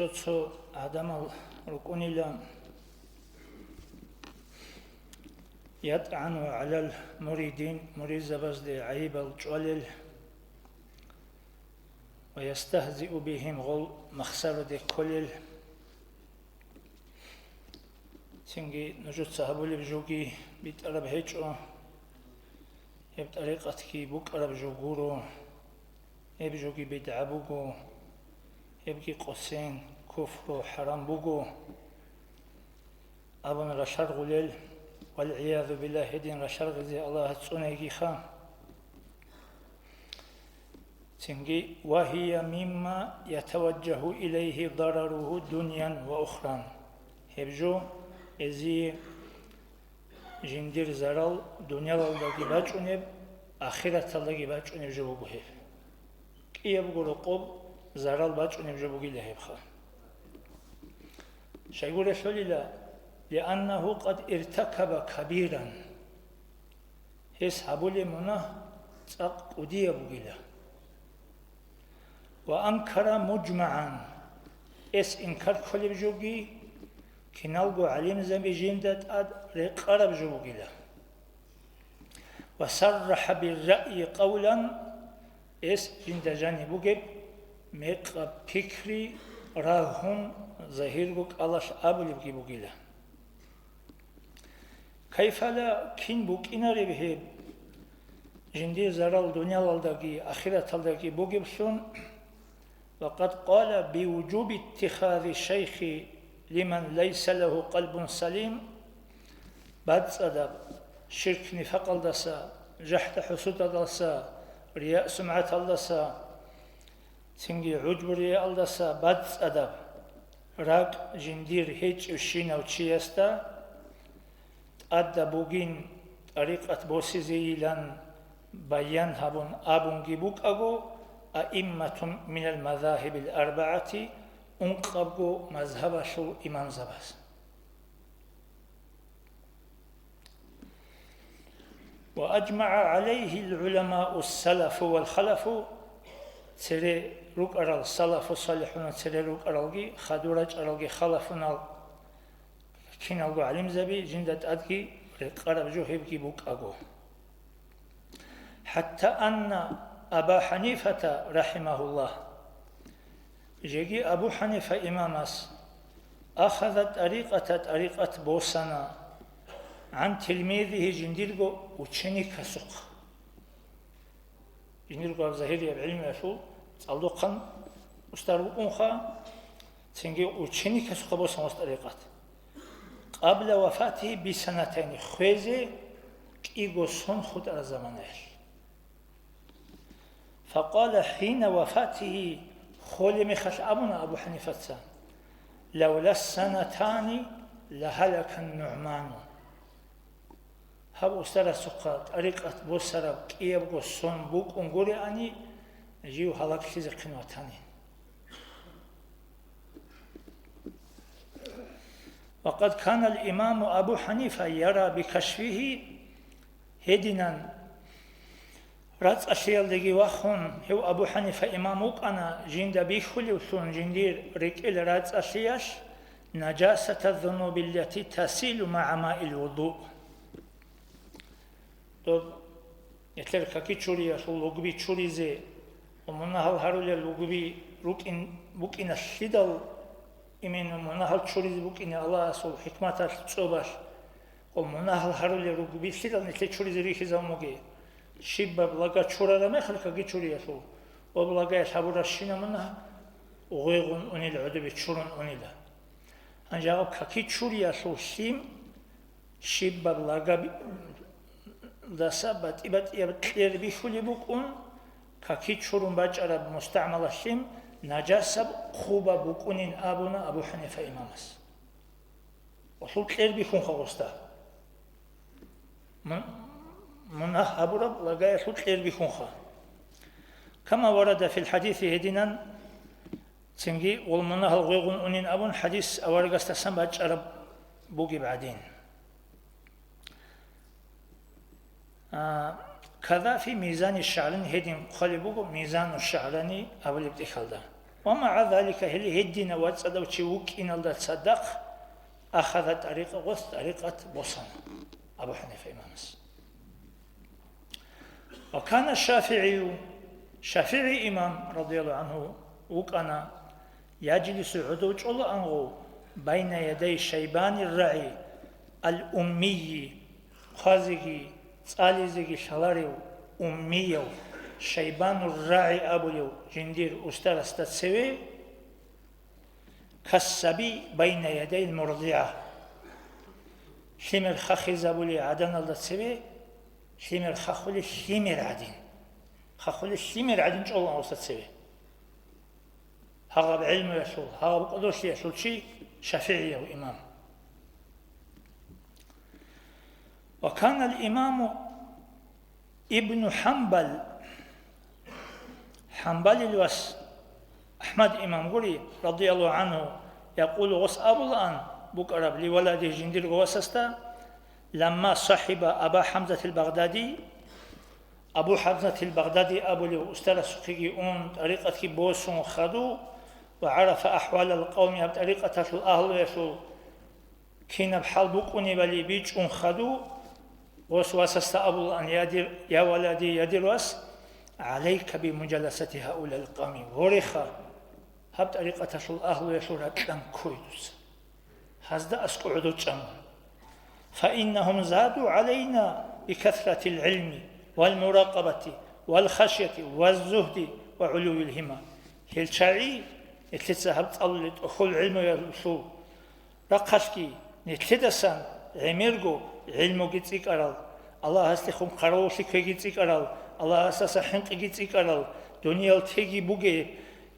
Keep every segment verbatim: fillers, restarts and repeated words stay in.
Цо-цо гӀадамал рукӀунила ятӀгӀану гӀалал муридин, муридзабазде гӀайибал чӀвалел ва ястагьзиу бигьим, гъол махсараде кколел. Цинги нужеца гьабулеб жоги битӀараб гьечӀо, гьеб тӀарикъатги букӀараб жо гуро, гьеб жоги бидгӀа буго, гьебги къосин, куфру, хӀарам буго абун ралъаргъулел, валгӀиязу биллагь, гьедин ралъаргъизе Аллагьас цӀунейгиха. Цинги, «Ва гьия мимма ятаваджагьу илайгьи дараругьу дуньян ва ухран». Гьеб жо эзие жиндир зарал дунялалдаги бачӀунеб, ахираталдаги бачӀунеб жо буго гьеб. КӀиябго рокъоб зарал бачӀунеб жо бугила гьебха. Щайгурелъулила, «Лианнагьу къад иртакаба кабиран». Гьес гьабулеб мунагь цӀакъ кӀудияб бугила. «Ва анкара муджмагӀан», гьес инкар кколеб жоги, киналго гӀалимзаби жинда тӀад рекъараб жо бугила. «Ва саррахӀа бирраъйи къавлан», гьес жинда жаниб бугеб мекъаб пикри рагьун, загьирго кӀалалъ абулебги бугила. Кайфала кин букӀинареб гьеб, жиндир зарал дунялалдаги ахираталдаги бугеблъун, «Ва къад къала би вужуби иттихази шайхи лиман лайса лагьу къалбун салим», бацӀцӀадаб, ширк-нифакъалдаса, жахӀда-хӀусудалдаса, рияъ-сумгӀаталдаса, цинги гӀуджбу-рияалдаса бацӀцӀадаб ракӀ жиндир гьечӀевщинав чиясда тӀадаб бугин тӀарикъат босизейилан баян гьабун абунги букӀаго, аимматун минал мазагьибил арбагӀати, ункъабго мазгьабалъул имамзабаз. «Ва ажмагӀа гӀалайгьил гӀуламау салафу вал халафу», цере рукӀарал салафу салихӀуна цере рукӀаралги, хадур рачӀаралги халафунал, киналго гӀалимзаби жинда тӀадги рекъараб жо гьебги букӀаго. «ХӀатта анна Аба ХӀанифата, рахӀимагьуллагь», жеги Абу ХӀанифа имамас, «ахаза тӀарикъата», тӀарикъат босана, «гӀан тилмизигьи», жиндирго ученикасухъ. Жиндирго гьаб загьирияб гӀилмуялъул цӀалдохъан устар вукӀунха, цинги ученикасухъа босан гъос тӀарикъат. «Къабла вафатигьи бисанатайни», хвезе кӀиго сон хутӀараб заманаялъ. «Факъала хӀина вафатигьи», холеб мехалъ абуна Абу ХӀанифаца: «Лавла санатани лагьалакан НугӀману». Гьаб устарасухъа тӀарикъат босараб кӀиябго сон букӀун гуриани, жив гьалаглъизехъин ватани. «Ва къад канал имаму Абу ХӀанифа яра бикашфигьи», гьединан рацӀцӀалъиялдеги вахун, гьев Абу ХӀанифа имам вукӀана, жинда бихьулевлъун жиндир рекӀел рацӀцӀалъиялъ, «нажасата зунубиллати тасилу магӀа маил вудуъ». Доб нилъер каки чуриялъул лугби чуризе ва мунагьал гьарулел лугби рукӀин букӀиналъидал, именно мунагьал чуризе букӀине Аллагьасул хӀикматалъ цӀобалъ, ва мунагьал гьарулел лугбилъидал нилъе чуризе рихьизабун бугеб. Щибаб лага чурараб мехалъ каки чуриялъул, ва лагаялъ гьабурабщинаб мунагь гъвегъун унел гӀодобе чурун унила. Гьанже гьаб каки чуриялъул лъим щибаб лагаб-, даса батӀи-батӀияб кьер бихьулеб букӀун, каки чурун бачӀараб мустагӀмалалъин нажасаб хъубаб букӀунин абуна Абу ХӀанифа имамас. Гъолъул кьер бихьунха гъосда. Мун-, мунагь гьабураб лагаялъул кьер бихьунха. Кама варада фил хадиси гьединан, цинги гъол мунагьал гъвегъун унин абун хадис аварагасдасан бачӀараб бугеб гӀадин. А, када фи мизани шагӀрани гьедин хъвалеб буго, мизану шагӀрани абулеб тӀехьалда. Ва магӀа залика, гьеле гьединав вацӀцӀадав чи вукӀиналда цадахъ, ахаза тӀарикъа, гъос тӀарикъат босана Абу ХӀанифа имамас. Ва кана ШафигӀию, ШафигӀи имам, радияллагьу гӀангьу, вукӀана, яжлису, гӀодов чӀолаангъу, байна ядай Шайбанир рагӀи ал-уммийи, хъвазеги цӀализеги лъаларев уммияв, Шайбанур рагӀи абулев жиндир устарасда цеве, кассаби байна ядайил мурдигӀа. Лъимер хахизабулей гӀаданалда цеве, лъимер хахулей лъимер гӀадин. Хахулей лъимер гӀадин чӀолаан гъосда цеве. Гьагъаб гӀелмуялъул, гьагъаб кӀодолъиялъул чи ШафигӀияв имам. Ва канал имаму Ибну ХӀамбал, ХӀамбалил вас АхӀмад имам гури, радияллагьу гӀангьу, якъулу, гъос абулаан букӀараб, ливалади, жиндирго васасда, ламма сахӀиба Аба ХӀамзатил Багъдади, Абу ХӀамзатил Багъдади абулев устарасухъеги ун, тӀарикъатги босун хаду, ва гӀарафа ахӀвалал къавми, гьаб тӀарикъаталъул агьлуялъул кинаб хӀал букӀунебали бичӀчӀун хаду, гъос васасда абулаан, я дир, я валади, я дир вас, гӀалайка бимуджаласати гьаулал къавми, вореха, гьаб тӀарикъаталъул агьлуялъул ракьан ккой дуца. Гьазда аскӀо гӀодов чӀамун. Фаиннагьум заду гӀалайна бикасратил гӀилми вал муракъабати вал хашяти ваз зугьди ва гӀулувил гьимма. Гьел чагӀи, нилъеца гьаб цӀалулел тӀохьол гӀилмуялъул рахъалъги, нилъедасан гӀемерго гӀилмуги цӀикӀкӀарал, Аллагьасдехун хъаравуллъи кквеги цӀикӀкӀарал, Аллагьасдаса хӀинкъиги цӀикӀкӀарал, дуниял теги бугей,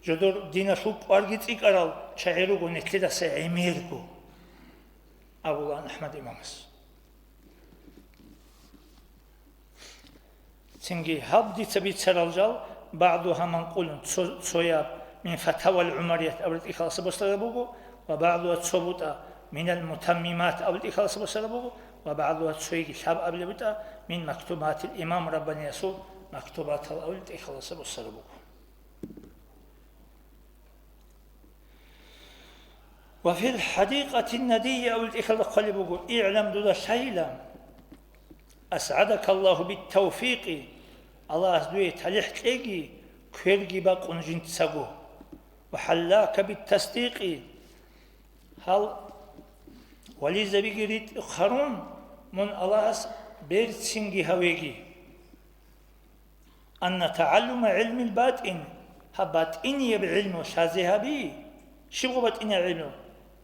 жодор диналъул кӀварги цӀикӀкӀарал чагӀи руго нилъедаса гӀемерго, абулаан АхӀмад имамас. Цинги гьаб дица бицарал жал, багӀдугьа манкъулун, цо-, цояб, мин фатавал ГӀумарият абулеб тӀехьаласа босараб буго, ва багӀдугьа цо бутӀа, минал мутаммимат абулеб тӀехьаласа босараб буго, ва багӀдугьа цояги лъабабилеб бутӀа, мин мактубатил имам раббаниясул мактубатал абулеб тӀехьаласа босараб буго. Ва фил хӀадикъатин надия абулеб тӀехьалда хъвалеб буго, игӀлам, дуда лъайила, асгӀадакаллагьу биттавфикъи, Аллагьас дуе талихӀ кьеги, кверги бакъун жинцаго, ва хӀаллака биттасдикъи, гьал вализабиги ритӀухъ гьарун, мун Аллагьас берцинги гьавеги. Анна тагӀаллума гӀилмил батӀин, гьаб батӀинияб гӀилму лъазе гьаби. Щибго батӀинияб гӀилму?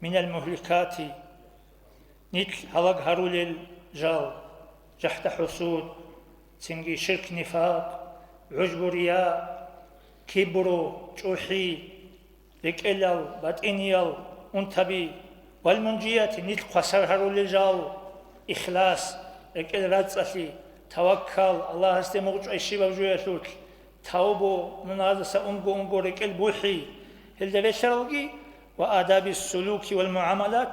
Минал мухликати, нилъ гьалаг гьарулел жал, жахӀда-хӀусуд, цинги ширк-нифакъ, гӀужбу-рия, кибру, чӀухӀи, рекӀелал, батӀиниял унтаби, валмунжияти, нилъ хвасар гьарулел жал, ихлас, рекӀел рацӀцӀалъи, таваккал, Аллагьасде мугъчӀвай щибаб жуялъулъ, тавбу, мунагьаздаса унго-унго рекӀел бухӀи, гьелда релълъаралги, ва адаби сулуки вал муамалат,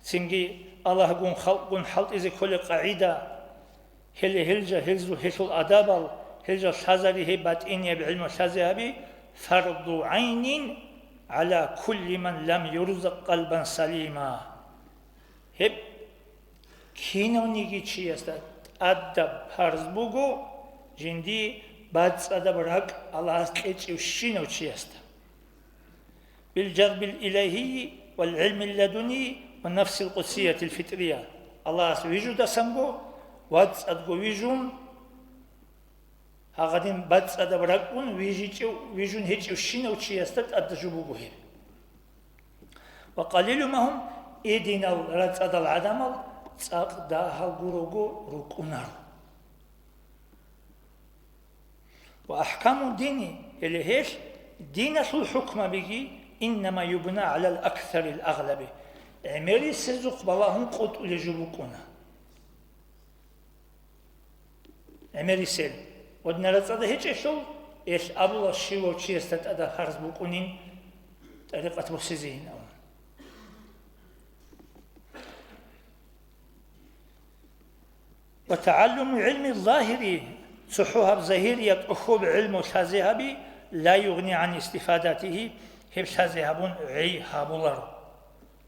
цинги Аллагьгун халкъгун хӀалтӀизе кколеб къагӀида, Гьеле гьел жа-, гьелзу-, гьелъул адабал, гьел жал лъазари гьеб батӀинияб гӀилму лъазе гьаби, фарду гӀайнин гӀала кулли ман лам юрзакъ къалбан салима. Гьеб кинавниги чиясда тӀадаб парз буго, жинди бацӀцӀадаб ракӀ Аллагьас кьечӀевщинав чиясда. Билжазбил илагьийи вал гӀилмил ладунийи ва нафсил къудсиятил фитрия. Аллагьас вижудасанго, вацӀцӀадго вижун, гьагъадин бацӀцӀадаб ракӀун вижичӀев, вижун гьечӀевщинав чиясда тӀадаб жо буго гьеб. Ва къалилу магьум, эдинал рацӀцӀадал гӀадамал цӀакъ дагьал гурого рукӀунаро. Ва ахкаму дини, гьеле гьелъ диналъул хӀукмабиги, иннама юбна гӀалал аксарил агълаби, гӀемерисезухъ балагьун къотӀулеб жо букӀуна. ГӀемерисел. Ва динар рацӀцӀада гьечӀелъул, гьелъ абула щивав чиясда тӀада фарз букӀунин тӀарикъат босизейин абун. Ва тагӀаллуму гӀилми загьири, цохӀо гьаб загьирияб тӀохьоб гӀилму лъазе гьаби, لا يغني عن استفادته, гьеб лъазе гьабун гӀей гьабуларо.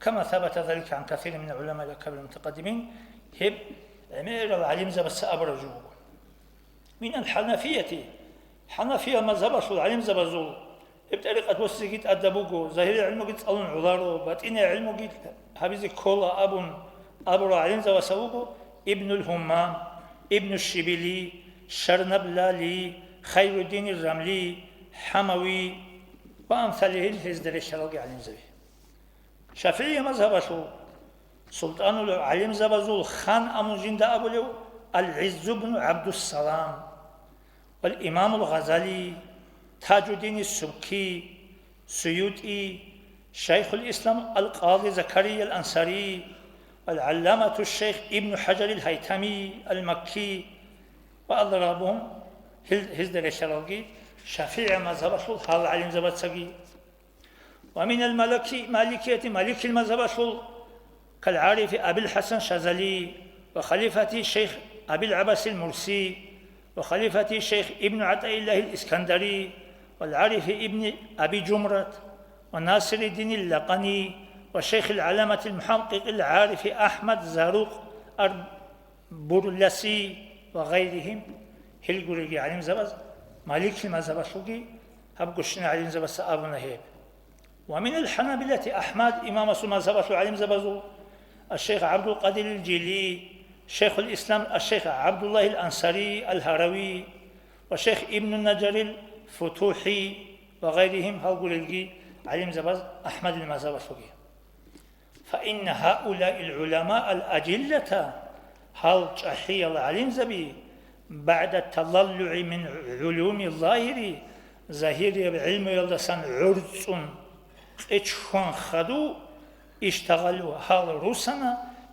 كما ثبت ذلك عن كثير من العلماء الأكابر المتقدمين, гьеб гӀемерал гӀалимзабаца абураб жо буго. من الحنفية, хӀанафия мазгьабалъул гӀалимзабазул гьеб тӀарикъат босизеги тӀадаб буго, загьириял гӀилмуги цӀалун гӀоларо, батӀиниял гӀилмуги гьабизе ккола абун абурал гӀалимзабаз буго Ибнул Гьуммам, Ибну Шибили, Шарнаблали, Хайруддин Рамли, ХӀамави ва амсалигьил гьезда релълъаралги гӀалимзаби. ШафигӀи мазгьабалъул султӀанул гӀалимзабазул хан абун жинда абулев ал-ГӀиззу бну ГӀабдуссалам, вал имамул Гъазали, Тажуддини Субки, СуютӀи, Шайхул Ислам ал-Къади Закария ал-Ансари, вал гӀалламату шейх Ибну ХӀажарил Гьайтами ал-Макки ва аллагьрабун, гьел-, гьезда релълъаралги ШафигӀи мазгьабалъул гьал гӀалимзабацаги. ومن المالكي-, مالكية, Маликил мазгьабалъул, كالعارف أبي الحسن الشاذلي وخليفته الشيخ أبي العباس المرسي وخليفته الشيخ ابن عطاء الله الإسكندري والعارف ابن أبي جمرة وناصر الدين اللقني وشيخ العلامة المحقق العارف أحمد زاروق أر-, Бурласи ва гъайригьим, гьел гурелги гӀалимзабаз, Маликил мазгьабалъулги гьаб гущина гӀалимзабаца абуна гьеб. ومن الحنابلة أحمد, имамасул мазгьабалъул гӀалимзабазул, الشيخ عبد القادر الجيلي, شيخ الإسلام الشيخ عبد الله الأنصاري الهروي وشيخ ابن النجار الفتوحي وغيرهم, гьал гурелги гӀалимзабаз АхӀмадил мазгьабалъулги. فإن هؤلاء العلماء الأجلة, гьал чӀахӀиял гӀалимзаби, بعد التضلع من علوم الظاهر, загьирияб гӀилмуялдасан гӀорцӀун, къечхьан хадув, اشتغلوا, гьал руссана,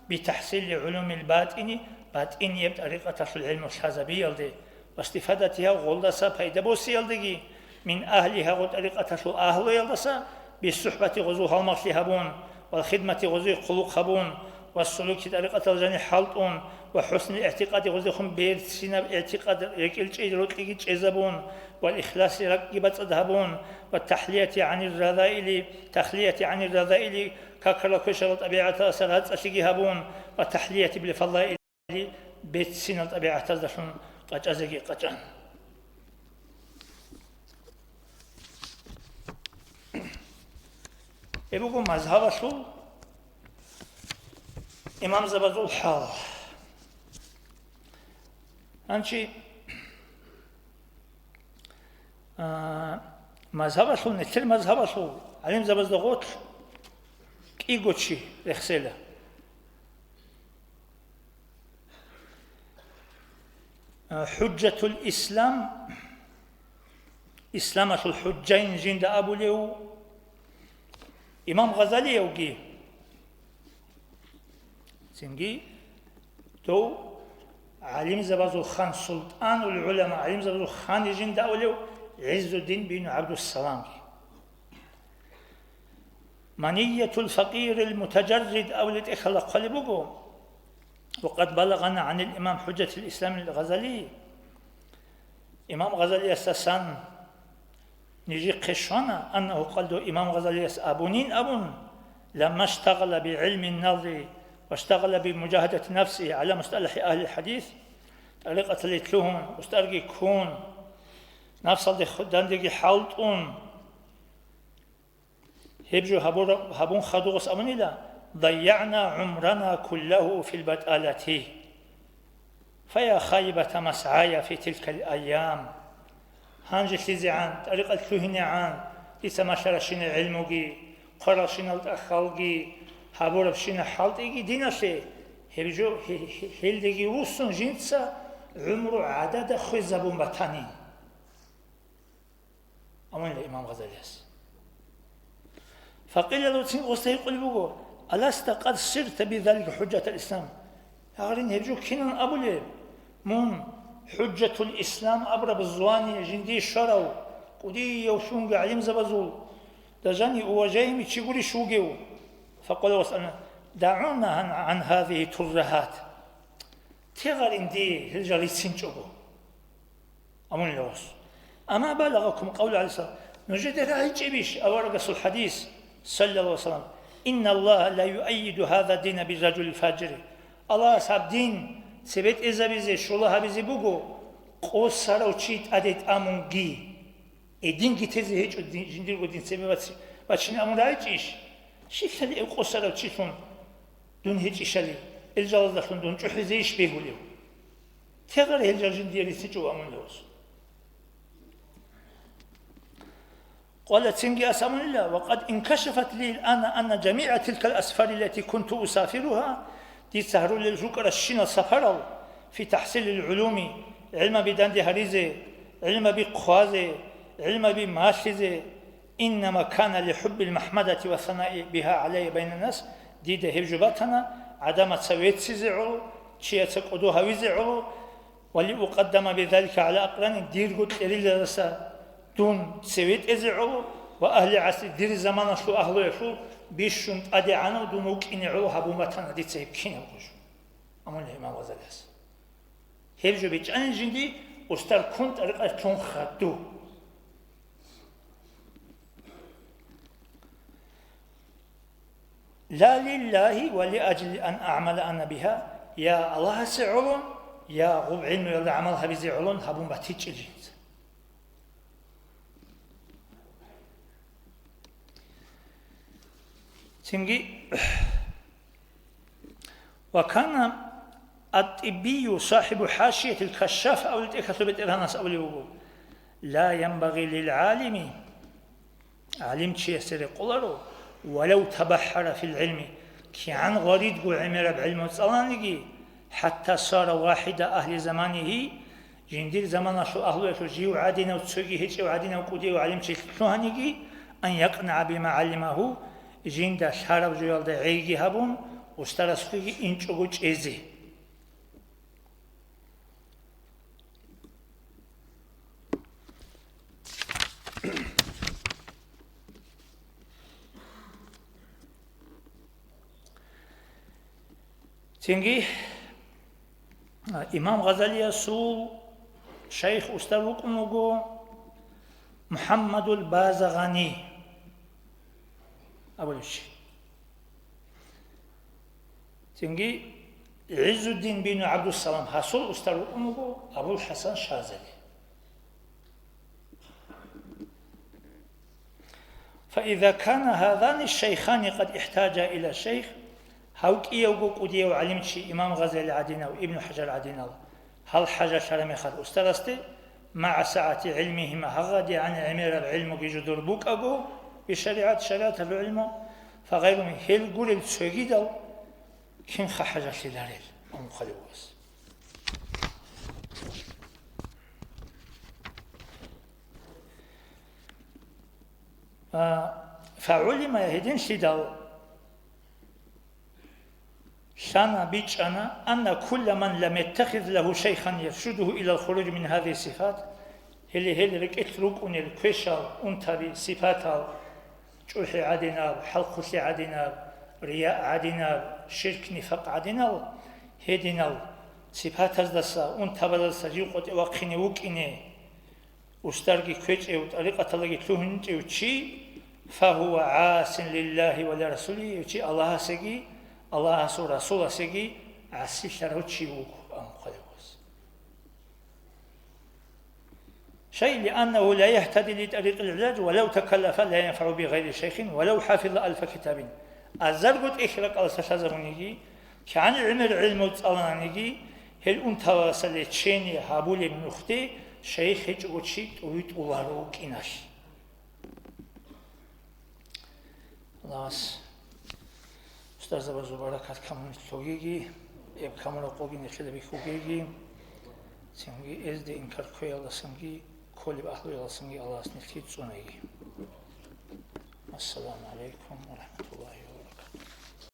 بتحصيل علوم الباطن, батӀинияб тӀарикъаталъул гӀилму лъазабиялде, واستفادتها, гъолдаса пайда босиялдеги, من أهلها, гъо тӀарикъаталъул агьлуялдаса, بالصحبة, гъозул гьалмагълъи гьабун, والخدمة, гъозие хъулухъ гьабун, والسلوك, тӀарикъатал жанир хӀалтӀун, وحسن الاعتقاد, гъозехун берцинаб игӀтикъад, рекӀел чӀей рокьиги чӀезабун, والإخلاص, ракӀги бацӀцӀад гьабун, والتخلية عن الرذائل, تخلية عن الرذائل, какарал квешал тӀабигӀаталдаса рацӀцӀалъиги гьабун, والتحلية بالفضائل, берцинал тӀабигӀатаздалъун къачӀазеги къачӀан. Гьеб буго мазгьабалъул имамзабазул хӀал. Гьанчи, а, мазгьабалъул, нилъер мазгьабалъул гӀалимзабазда гъорлъ кӀиго чи рехсела. А, ХӀужжатул Ислам, Исламалъул хӀужжайин жинда абулев имам Гъазалиевги, цинги дов гӀалимзабазул хан, султӀанул гӀулама, гӀалимзабазул хан жинда абулев ГӀиззуддин бин ГӀабдуссаламги. Маниятул факъирил мутажаррид абулеб тӀехьалда хъвалеб буго, وقد بلغنا عن الإمام حجة الإسلام الغزالي, имам Гъазалиясдасан нижехъе щвана, أنه قال, дов имам Гъазалияс абунин абун, لما اشتغل بعلم النظر واشتغل بمجاهدة نفسه على مصطلح أهل الحديث, тӀарикъаталде лъугьун, устӀарги ккун, напсалде ху-, дандеги хӀалтӀун, гьеб жо гьабура-, гьабун хадугъас абунила: ضيعنا عمرنا كله في البطالة، فيا خيبة مسعاي في تلك الأيام. Гьанже лъизегӀан, тӀарикъат лъугьинегӀан, дица малъаращинал гӀилмуги, хъваралщинал тӀахьалги гьабурабщинаб хӀалтӀиги диналъе, гьеб жо гье-, гье-, гьелдеги вуссун жинца гӀумру гӀадада хвезабун батани. Амунила имам Гъазалияс. Факъила, гьев цин гъосда гьикъулеб буго: «Аласта къад сирта бизалика хӀужатал ислам?» Гьагъарин, гьеб жо кинан абулеб? Мун хӀужатул ислам абураб звание жиндие щварав, кӀудияв лъунги гӀалимзабазул, даже уважаемый чи гурищ вугев? Факъала, гъос абуна: «ДагӀуна гьан гӀан гьазихи туррагьат». Тегъарин дие гьел жал рицинчӀого. Амунила гъос. Ама балагъакум къавлу гӀалайгьиссалам, нужеда рагӀичӀебищ аварагасул хӀадис, саллаллагьу гӀалайгьи ва саллам: «Инналлагьа ла юайиду гьаза дина бирражулил фажири». Аллагьас гьаб дин цебетӀезабизе, щула гьабизе буго, къосарав чи тӀаде тӀамунги. Э, динги тезе гьечӀо, дин, жиндирго дин цебе бац-, бачине амун рагӀичӀищ? Щилъали гьев къосарав чилъун дун гьечӀищали, гьел жалаздалъун дун чӀухӀизейищ бегьулев? Тегъар гьел жал жиндие рицинчӀо амун левас. Къала цинги ас абунила: «Ва къад инкашафат ли ана анна жамигӀа тилкал асфари лати кунту усафиругьа», дица гьарулел рукӀаращинал сапарал, фи тахӀсилил гӀулуми, гӀилмаби данде гьаризе, гӀилмаби хъвазе, гӀилмаби малъизе, иннама кана ли хӀуббил махӀмадати ва санаи бигьа гӀалайя байнаннас, дида гьеб жо батана, гӀадамаца веццизе гӀоло, чияца кӀодо гьавизе гӀоло, «Ва ли укъаддама бизалика гӀала акърани», дирго кьерилалдаса дун цеве тӀезе гӀоло ва агьли гӀасри, дир заманалъул агьлуялъул бищун тӀадегӀанав дун вукӀине гӀоло гьабун батана дица гьеб кинабго жо. Амма имам Гъазалияс гьеб жо бичӀчӀанин жинди устар ккун тӀарикъалъ лъун хадув. «Ла лиллагьи ва ли ажли ан агӀмала ана бигьа», я Аллагьасе гӀоло, я гъуб гӀилмуялда гӀамал гьабизе гӀоло гьабун батичӀел жинца. Цинги, «Ва кана ат-ТӀиббию сахӀибу хӀашиятил Кашшаф», абулеб тӀехьалъул бетӀергьанас абулеб буго: «Ла янбагъи лил гӀалими», гӀалимчиясе рекъоларо, «валав табаххара фил гӀилми», кигӀан гъваридго гӀемераб гӀилму цӀаланиги, «хӀатта сара вахӀида ахли заманигьи», жиндир заманалъул агьлуялъул жив гӀадинав, цоги гьечӀев гӀадинав кӀудияв гӀалимчи лъугьаниги, «ан якънагӀа бима гӀалимагьу», жинда лъараб жоялда гӀейги гьабун, устарасухъеги инчӀого чӀезе. Цинги, а, имам Гъазалиясул шайх устар вукӀун вуго МухӀаммадул Базагъани абулев чи. Цинги ГӀиззуддин бину ГӀабдуссалам, гьасул устар вукӀун вуго Абул ХӀасан Шазали. «Фаиза кана гьазани шайхани къад ихтажа иля шайх», гьав кӀиявго кӀудияв гӀалимчи имам Гъазали гӀадинав, Ибну ХӀажар гӀадинал, гьал хӀажалъараб мехалъ устарасде, «магӀа сагӀати гӀилмигьима», гьагъадигӀан гӀемераб гӀилмуги жидер букӀаго, бишаригӀат, шаригӀаталъул гӀилму, «фагъайру мин», гьел гурел цогидал кинха хӀажалъиларел, амухъалев вас. А, фагӀулима, гьединлъидал лъана, бичӀчӀана, «анна кулла ман лам яттахиз лагьу шайхан яршудугьу илал хуруж мин гьазигьи сифат», гьеле гьел рекӀелъ рукӀунел квешал, унтаби, сипатал, чӀухӀи гӀадинаб, хӀалхулъи гӀадинаб, рияъ гӀадинаб, ширк-нифакъ гӀадинал, гьединал сипатаздаса, унтабаздаса жив къотӀи вахъине вукӀине, устарги кквечӀев, тӀарикъаталдаги лъугьинчӀев чи, «фагьува гӀасин лиллагьи ва лирасулигьи», гьев чи Аллагьасеги, Аллагьасул Расуласеги гӀасилъарав чи вуго, амухъалев вас. Шайъ, лианнагьу ла ягьтади ли тӀарикъил гӀилаж, ва лав такаллафа ла янфагӀу би гъайри шайхин, ва лав хӀафиза алфа китабин. Азарго тӀехь ракӀалдаса лъазабуниги, кигӀан гӀемер гӀилму цӀалананиги, гьел унтабаздаса лечение гьабулеб нухде шайх гьечӀого чи тӀури тӀуларо вукӀиналъ. Аллагьас устарзабазул баракат камун лъугьиги, гьеб камураб къоги нилъеда бихьугеги, цинги гьезде инкар кквеялдасанги, кколеб агьлуялдасанги Аллагьас нилъги цӀунеги. Ассаламу гӀалайкум ва рахӀматуллагьи ва